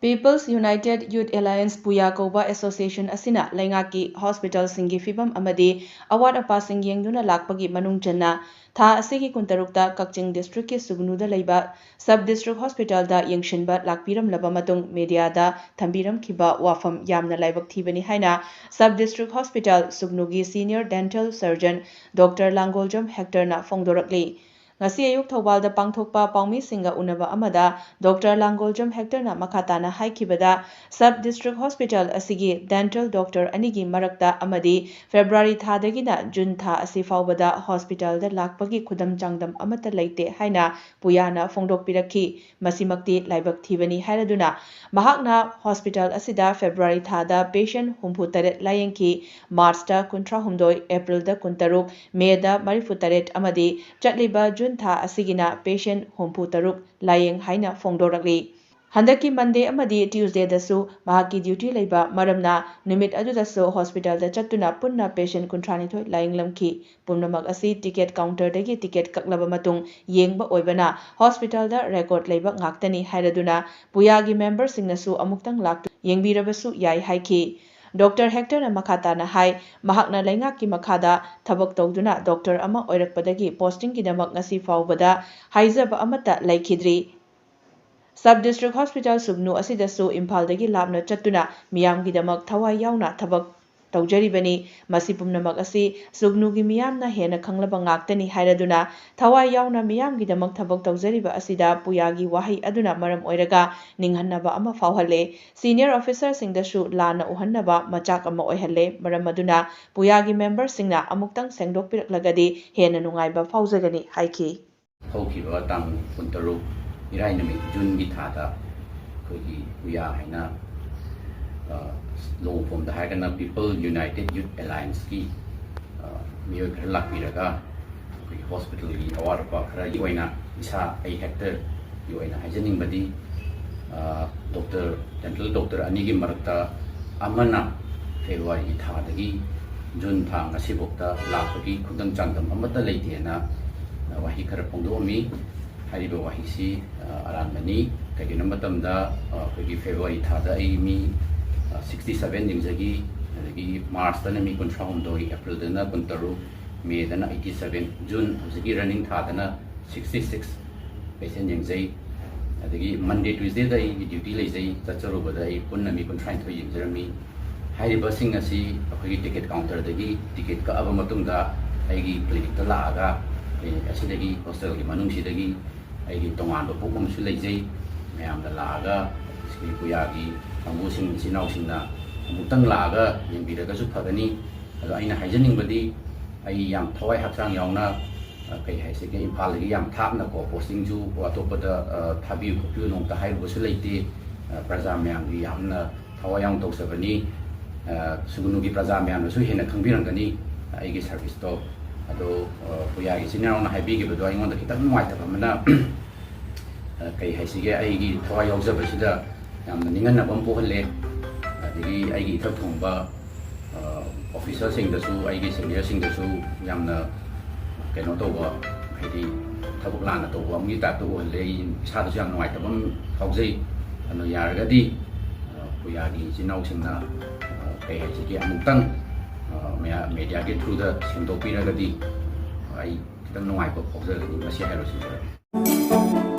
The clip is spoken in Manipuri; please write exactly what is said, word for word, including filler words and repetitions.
People's United Youth Alliance, ꯄꯨꯌꯥ ꯀꯧꯕ ꯑꯦꯁꯣꯁꯤꯌꯦꯁꯟ ꯑꯁꯤꯅ ꯂꯩꯉꯥꯛꯀꯤ ꯍꯣꯁꯄꯤꯇꯥꯜꯁꯤꯡꯒꯤ ꯐꯤꯕꯝ ꯑꯃꯗꯤ ꯑꯋꯥꯠ ꯑꯄꯥꯁꯤꯡ ꯌꯦꯡꯗꯨꯅ ꯂꯥꯛꯄꯒꯤ ꯃꯅꯨꯡ ꯆꯟꯅ ꯊꯥ ꯑꯁꯤꯒꯤ ꯀꯨꯟꯇꯔꯨꯛꯇ ꯀꯛꯆꯤꯡ ꯗꯤꯁꯇ꯭ꯔꯤꯛꯀꯤ ꯁꯨꯒꯅꯨꯗ ꯂꯩꯕ ꯁꯕ ꯗꯤꯁꯇ꯭ꯔꯤꯛ ꯍꯣꯁꯄꯤꯇꯥꯜꯗ ꯌꯦꯡꯁꯤꯟꯕ ꯂꯥꯛꯄꯤꯔꯝꯂꯕ ꯃꯇꯨꯡ ꯃꯦꯗꯤꯌꯥꯗ ꯊꯝꯕꯤꯔꯝꯈꯤꯕ ꯋꯥꯐꯝ ꯌꯥꯝꯅ ꯂꯥꯏꯕꯛ ꯊꯤꯕꯅꯤ ꯍꯥꯏꯅ ꯁꯕ ꯗꯤꯁꯇ꯭ꯔꯤꯛ ꯍꯣꯁꯄꯤꯇꯥꯜ ꯁꯨꯒꯅꯨꯒꯤ senior dental surgeon doctor Langoljam ꯍꯦꯛꯇꯔꯅ ꯐꯣꯡꯗꯣꯔꯛꯂꯤ꯫ ꯉꯁꯤ ꯑꯌꯨꯛ ꯊꯧꯕꯥꯜꯗ ꯄꯥꯡꯊꯣꯛꯄ ꯄꯥꯎꯃꯤꯁꯤꯡꯒ ꯎꯅꯕ ꯑꯃꯗ ꯗꯣꯛꯇꯔ ꯂꯥꯡꯒꯣꯜꯖꯝ ꯍꯦꯛꯇꯔꯅ ꯃꯈꯥ ꯇꯥꯅ ꯍꯥꯏꯈꯤꯕꯗ, ꯁꯕ ꯗꯤꯁꯇ꯭ꯔꯤꯛ ꯍꯣꯁꯄꯤꯇꯥꯜ ꯑꯁꯤꯒꯤ ꯗꯦꯟꯇꯦꯜ ꯗꯣꯛꯇꯔ ꯑꯅꯤꯒꯤ ꯃꯔꯛꯇ ꯑꯃꯗꯤ ꯐꯦꯕ꯭ꯔꯨꯋꯥꯔꯤ ꯊꯥꯗꯒꯤꯅ ꯖꯨꯟ ꯊꯥ ꯑꯁꯤ ꯐꯥꯎꯕꯗ ꯍꯣꯁꯄꯤꯇꯥꯜꯗ ꯂꯥꯛꯄꯒꯤ ꯈꯨꯗꯝ ꯆꯥꯡꯗꯝ ꯑꯃꯠꯇ ꯂꯩꯇꯦ ꯍꯥꯏꯅ ꯄꯨꯌꯥꯅ ꯐꯣꯡꯗꯣꯛꯄꯤꯔꯛꯈꯤ꯫ ꯃꯁꯤꯃꯛꯇꯤ ꯂꯥꯏꯕꯛ ꯊꯤꯕꯅꯤ ꯍꯥꯏꯔꯗꯨꯅ ꯃꯍꯥꯛꯅ ꯍꯣꯁꯄꯤꯇꯥꯜ ꯑꯁꯤꯗ ꯐꯦꯕ꯭ꯔꯨꯋꯥꯔꯤ ꯊꯥꯗ ꯄꯦꯁꯦꯟ ꯍꯨꯝꯐꯨ ꯇꯔꯦꯠ ꯂꯥꯌꯦꯡꯈꯤ꯫ ꯃꯥꯔꯆꯇ ꯀꯨꯟꯊ꯭ꯔꯥ ꯍꯨꯝꯗꯣꯏ, ꯑꯦꯄ꯭ꯔꯤꯜꯗ ꯀꯨꯟꯇꯔꯨꯛ, ꯃꯦꯗ ꯃꯔꯤꯐꯨ ꯇꯔꯦꯠ ꯑꯃꯗꯤ ꯆꯠꯂꯤꯕ ꯖꯨꯟ ꯊꯥ ꯑꯁꯤꯒꯤꯅ ꯄꯦꯁꯦꯟ ꯍꯨꯝꯐꯨ ꯇꯔꯨꯛ ꯂꯥꯌꯦꯡ ꯍꯥꯏꯅ ꯐꯣꯡꯗꯣꯔꯛꯂꯤ꯫ ꯍꯟꯗꯛꯀꯤ ꯃꯟꯗꯦ ꯑꯃꯗꯤ ꯇ꯭ꯌꯨꯁꯗꯦꯗꯁꯨ ꯃꯍꯥꯛꯀꯤ ꯗ꯭ꯌꯨꯇꯤ ꯂꯩꯕ ꯃꯔꯝꯅ ꯅꯨꯃꯤꯠ ꯑꯗꯨꯗꯁꯨ ꯍꯣꯁꯄꯤꯇꯥꯜꯗ ꯆꯠꯇꯨꯅ ꯄꯨꯟꯅ ꯄꯦꯁꯦꯟ ꯀꯨꯟꯊ꯭ꯔꯥ ꯅꯤꯊꯣꯏ ꯂꯥꯌꯦꯡꯂꯝꯈꯤ꯫ ꯄꯨꯝꯅꯃꯛ ꯑꯁꯤ ꯇꯤꯀꯦꯠ ꯀꯥꯎꯟꯇꯔꯗꯒꯤ ꯇꯤꯀꯦꯠ ꯀꯛꯂꯕ ꯃꯇꯨꯡ ꯌꯦꯡꯕ ꯑꯣꯏꯕꯅ ꯍꯣꯁꯄꯤꯇꯥꯜꯗ ꯔꯦꯀꯣꯔꯗ ꯂꯩꯕ ꯉꯥꯛꯇꯅꯤ ꯍꯥꯏꯔꯗꯨꯅ ꯄꯨꯌꯥꯒꯤ ꯃꯦꯝꯕꯔꯁꯤꯡꯅꯁꯨ ꯑꯃꯨꯛꯇꯪ ꯂꯥꯛꯇꯨꯅ ꯌꯦꯡꯕꯤꯔꯕꯁꯨ ꯌꯥꯏ ꯍꯥꯏꯈꯤ꯫ ꯗꯣꯛꯇꯔ ꯍꯦꯛꯇꯔꯅ ꯃꯈꯥ ꯇꯥꯅ ꯍꯥꯏ, ꯃꯍꯥꯛꯅ ꯂꯩꯉꯥꯛꯀꯤ ꯃꯈꯥꯗ ꯊꯕꯛ ꯇꯧꯗꯨꯅ ꯗꯣꯛꯇꯔ ꯑꯃ ꯑꯣꯏꯔꯛꯄꯗꯒꯤ ꯄꯣꯁꯇꯤꯡꯒꯤꯗꯃꯛ ꯉꯁꯤ ꯐꯥꯎꯕꯗ ꯍꯥꯏꯖꯕ ꯑꯃꯠꯇ ꯂꯩꯈꯤꯗ꯭ꯔꯤ꯫ ꯁꯕ ꯗꯤꯁꯇ꯭ꯔꯤꯛ ꯍꯣꯁꯄꯤꯇꯥꯜ ꯁꯨꯒꯅꯨ ꯑꯁꯤꯗꯁꯨ ꯏꯝꯐꯥꯜꯗꯒꯤ ꯂꯥꯞꯅ ꯆꯠꯇꯨꯅ ꯃꯤꯌꯥꯝꯒꯤꯗꯃꯛ ꯊꯋꯥꯏ ꯌꯥꯎꯅ ꯊꯕꯛ ꯇꯧꯖꯔꯤꯕꯅꯤ꯫ ꯃꯁꯤ ꯄꯨꯝꯅꯃꯛ ꯑꯁꯤ ꯁꯨꯒꯅꯨꯒꯤ ꯃꯤꯌꯥꯝꯅ ꯍꯦꯟꯅ ꯈꯪꯂꯕ ꯉꯥꯛꯇꯅꯤ ꯍꯥꯏꯔꯗꯨꯅ, ꯊꯋꯥꯏ ꯌꯥꯎꯅ ꯃꯤꯌꯥꯝꯒꯤꯗꯃꯛ ꯊꯕꯛ ꯇꯧꯖꯔꯤꯕ ꯑꯁꯤꯗ ꯄꯨꯌꯥꯒꯤ ꯋꯥꯍꯩ ꯑꯗꯨꯅ ꯃꯔꯝ ꯑꯣꯏꯔꯒ ꯅꯤꯡꯍꯟꯅꯕ ꯑꯃ ꯐꯥꯎꯍꯜꯂꯦ꯫ ꯁꯤꯅꯤꯌꯔ ꯑꯣꯐꯤꯁꯔꯁꯤꯡꯗꯁꯨ ꯂꯥꯟꯅ ꯎꯍꯟꯅꯕ ꯃꯆꯥꯛ ꯑꯃ ꯑꯣꯏꯍꯜꯂꯦ꯫ ꯃꯔꯝ ꯑꯗꯨꯅ ꯄꯨꯌꯥꯒꯤ ꯃꯦꯝꯕꯔꯁꯤꯡꯅ ꯑꯃꯨꯛꯇꯪ ꯁꯦꯡꯗꯣꯛꯄꯤꯔꯛꯂꯒꯗꯤ ꯍꯦꯟꯅ ꯅꯨꯡꯉꯥꯏꯕ ꯐꯥꯎꯖꯒꯅꯤ ꯍꯥꯏꯈꯤ꯫ ꯍꯧꯈꯤꯕ ꯇꯥꯡ ꯀꯨꯟꯇꯔꯨꯛ ꯏꯔꯥꯏ ꯅꯨꯃꯤꯠ, ꯖꯨꯟꯒꯤ ꯊꯥꯗ ꯑꯩꯈꯣꯏꯒꯤ ꯄꯨꯌꯥ ꯍꯥꯏꯅ, ꯑ, ꯂꯣꯡꯐꯣꯝꯗ ꯍꯥꯏꯔꯒꯅ People United Youth Allianceꯀꯤ, ꯑ, ꯃꯤꯑꯣꯏ ꯈꯔ ꯂꯥꯛꯄꯤꯔꯒ ꯑꯩꯈꯣꯏꯒꯤ ꯍꯣꯁꯄꯤꯇꯥꯜꯒꯤ ꯑꯋꯥꯠ ꯑꯄꯥ ꯈꯔꯒꯤ ꯑꯣꯏꯅ ꯏꯁꯥ, ꯑꯩ ꯍꯦꯛꯇꯔꯒꯤ ꯑꯣꯏꯅ ꯍꯥꯏꯖꯅꯤꯡꯕꯗꯤ, ꯑ, ꯗꯣꯛꯇꯔ, ꯗꯦꯟꯇꯦꯜ ꯗꯣꯛꯇꯔ ꯑꯅꯤꯒꯤ ꯃꯔꯛꯇ ꯑꯃꯅ ꯐꯦꯕ꯭ꯔꯨꯋꯥꯔꯤꯒꯤ ꯊꯥꯗꯒꯤ ꯖꯨꯟ ꯊꯥ ꯉꯁꯤꯐꯥꯎꯗ ꯂꯥꯛꯄꯒꯤ ꯈꯨꯗꯝ ꯆꯥꯡꯗꯝ ꯑꯃꯠꯇ ꯂꯩꯇꯦꯅ, ꯑ, ꯋꯥꯍꯩ ꯈꯔ ꯐꯣꯡꯗꯣꯛꯑꯝꯃꯤ꯫ ꯍꯥꯏꯔꯤꯕ ꯋꯥꯍꯩꯁꯤ, ꯑ, ꯑꯔꯥꯟꯕꯅꯤ꯫ ꯀꯩꯒꯤꯅꯣ ꯃꯇꯝꯗ ꯑꯩꯈꯣꯏꯒꯤ ꯐꯦꯕ꯭ꯔꯨꯋꯥꯔꯤ ꯊꯥꯗ ꯑꯩ ꯃꯤ ꯁꯤꯛꯁꯇꯤ ꯁꯕꯦꯟ ꯌꯦꯡꯖꯈꯤ꯫ ꯑꯗꯒꯤ ꯃꯥꯔꯆꯇꯅ ꯃꯤ ꯀꯨꯟꯊ꯭ꯔꯥ ꯍꯨꯝꯗꯣꯏ, ꯑꯦꯄ꯭ꯔꯤꯜꯗꯅ ꯀꯨꯟꯇꯔꯨꯛ, ꯃꯦꯗꯅ ꯑꯩꯠꯇꯤ ꯁꯕꯦꯟ, ꯖꯨꯟ ꯍꯧꯖꯤꯛꯀꯤ ꯔꯟꯅꯤꯡ ꯊꯥꯗꯅ ꯁꯤꯛꯁꯇꯤ ꯁꯤꯛꯁ ꯄꯦꯁꯦꯟ ꯌꯦꯡꯖꯩ꯫ ꯑꯗꯒꯤ ꯃꯟꯗꯦ ꯇ꯭ꯌꯨꯁꯗꯦꯗ ꯑꯩꯒꯤ ꯗ꯭ꯌꯨꯇꯤ ꯂꯩꯖꯩ꯫ ꯆꯠꯆꯔꯨꯕꯗ ꯑꯩ ꯄꯨꯟꯅ ꯃꯤ ꯀꯨꯟꯊ꯭ꯔꯥꯅꯤꯊꯣꯏ ꯌꯦꯡꯖꯔꯝꯃꯤ꯫ ꯍꯥꯏꯔꯤꯕꯁꯤꯡ ꯑꯁꯤ ꯑꯩꯈꯣꯏꯒꯤ ꯇꯤꯀꯦꯠ ꯀꯥꯎꯟꯇꯔꯗꯒꯤ ꯇꯤꯀꯦꯠ ꯀꯛꯑꯕ ꯃꯇꯨꯡꯗ ꯑꯩꯒꯤ ꯀ꯭ꯂꯤꯅꯤꯛꯇ ꯂꯥꯛꯑꯒ ꯀ꯭ꯂꯤꯅꯤꯛ ꯑꯁꯤꯗꯒꯤ ꯍꯣꯁꯇꯦꯜꯒꯤ ꯃꯅꯨꯡꯁꯤꯗꯒꯤ ꯑꯩꯒꯤ ꯇꯣꯉꯥꯟꯕ ꯕꯨꯛ ꯑꯃꯁꯨ ꯂꯩꯖꯩ꯫ ꯃꯌꯥꯝꯅ ꯂꯥꯛꯑꯒ ꯁꯤꯒꯤ ꯄꯨꯌꯥꯒꯤ ꯀꯥꯡꯕꯨꯁꯤꯡ, ꯏꯆꯤꯟ ꯏꯅꯥꯎꯁꯤꯡꯅ ꯑꯃꯨꯛꯇꯪ ꯂꯥꯛꯑꯒ ꯌꯦꯡꯕꯤꯔꯒꯁꯨ ꯐꯒꯅꯤ꯫ ꯑꯗꯣ ꯑꯩꯅ ꯍꯥꯏꯖꯅꯤꯡꯕꯗꯤ, ꯑꯩ ꯌꯥꯝ ꯊꯋꯥꯏ ꯍꯛꯆꯥꯡ ꯌꯥꯎꯅ, ꯑ, ꯀꯩ ꯍꯥꯏꯁꯤꯒꯦ, ꯏꯝꯐꯥꯜꯗꯒꯤ ꯌꯥꯝ ꯊꯥꯞꯅꯀꯣ, ꯄꯣꯁꯇꯤꯡꯁꯨ ꯑꯇꯣꯞꯄꯗ, ꯑ, ꯊꯥꯕꯤꯌꯨ ꯈꯣꯠꯄꯤꯌꯨ ꯅꯣꯡꯇ ꯍꯥꯏꯔꯨꯕꯁꯨ ꯂꯩꯇꯦ꯫ ꯑ, ꯄ꯭ꯔꯖꯥ ꯃꯌꯥꯝꯒꯤ ꯌꯥꯝꯅ ꯊꯋꯥꯏ ꯌꯥꯎꯅ ꯇꯧꯖꯕꯅꯤ꯫ ꯑ, ꯁꯨꯒꯅꯨꯒꯤ ꯄ꯭ꯔꯖꯥ ꯃꯌꯥꯝꯅꯁꯨ ꯍꯦꯟꯅ ꯈꯪꯕꯤꯔꯝꯒꯅꯤ ꯑꯩꯒꯤ ꯁꯥꯔꯚꯤꯁꯇꯣ꯫ ꯑꯗꯣ, ꯑ, ꯄꯨꯌꯥꯒꯤ ꯏꯆꯤꯟ ꯏꯅꯥꯎꯅ ꯍꯥꯏꯕꯤꯈꯤꯕꯗꯣ ꯑꯩꯉꯣꯟꯗ ꯈꯤꯇꯪ ꯅꯨꯡꯉꯥꯏꯇꯕ ꯑꯃꯅ, ꯑ, ꯀꯩ ꯍꯥꯏꯁꯤꯒꯦ, ꯑꯩꯒꯤ ꯊꯋꯥꯏ ꯌꯥꯎꯖꯕꯁꯤꯗ ꯌꯥꯝꯅ ꯅꯤꯡꯍꯟꯅꯕ ꯑꯃ ꯄꯣꯛꯍꯜꯂꯦ꯫ ꯑꯗꯒꯤ ꯑꯩꯒꯤ ꯏꯊꯛ ꯊꯣꯡꯕ, ꯑ, ꯑꯣꯐꯤꯁꯔꯁꯤꯡꯗꯁꯨ, ꯑꯩꯒꯤ ꯁꯦꯅꯤꯌꯔꯁꯤꯡꯗꯁꯨ ꯌꯥꯝꯅ ꯀꯩꯅꯣ ꯇꯧꯕ, ꯍꯥꯏꯗꯤ ꯊꯕꯛ ꯂꯥꯟꯅ ꯇꯧꯕ ꯑꯃꯒꯤ ꯇꯥꯏꯞꯇ ꯑꯣꯏꯍꯜꯂꯦ꯫ ꯑꯩ ꯏꯁꯥꯗꯁꯨ ꯌꯥꯝ ꯅꯨꯡꯉꯥꯏꯇꯕ ꯑꯃ ꯐꯥꯎꯖꯩ꯫ ꯑꯗꯨꯅ ꯌꯥꯔꯒꯗꯤ, ꯑ, ꯄꯨꯌꯥꯒꯤ ꯏꯆꯤꯟ ꯏꯅꯥꯎꯁꯤꯡꯅ, ꯑ, ꯀꯩ ꯍꯥꯏꯁꯤꯒꯦ, ꯑꯃꯨꯛꯇꯪ, ꯑ, ꯃꯌꯥ-, ꯃꯦꯗꯤꯌꯥꯒꯤ ꯊ꯭ꯔꯨꯗ ꯁꯦꯡꯗꯣꯛꯄꯤꯔꯒꯗꯤ ꯑꯩ ꯈꯤꯇꯪ ꯅꯨꯡꯉꯥꯏꯕ ꯐꯥꯎꯖꯒꯅꯤ꯫ ꯃꯁꯤ ꯍꯥꯏꯔꯨꯁꯤ꯫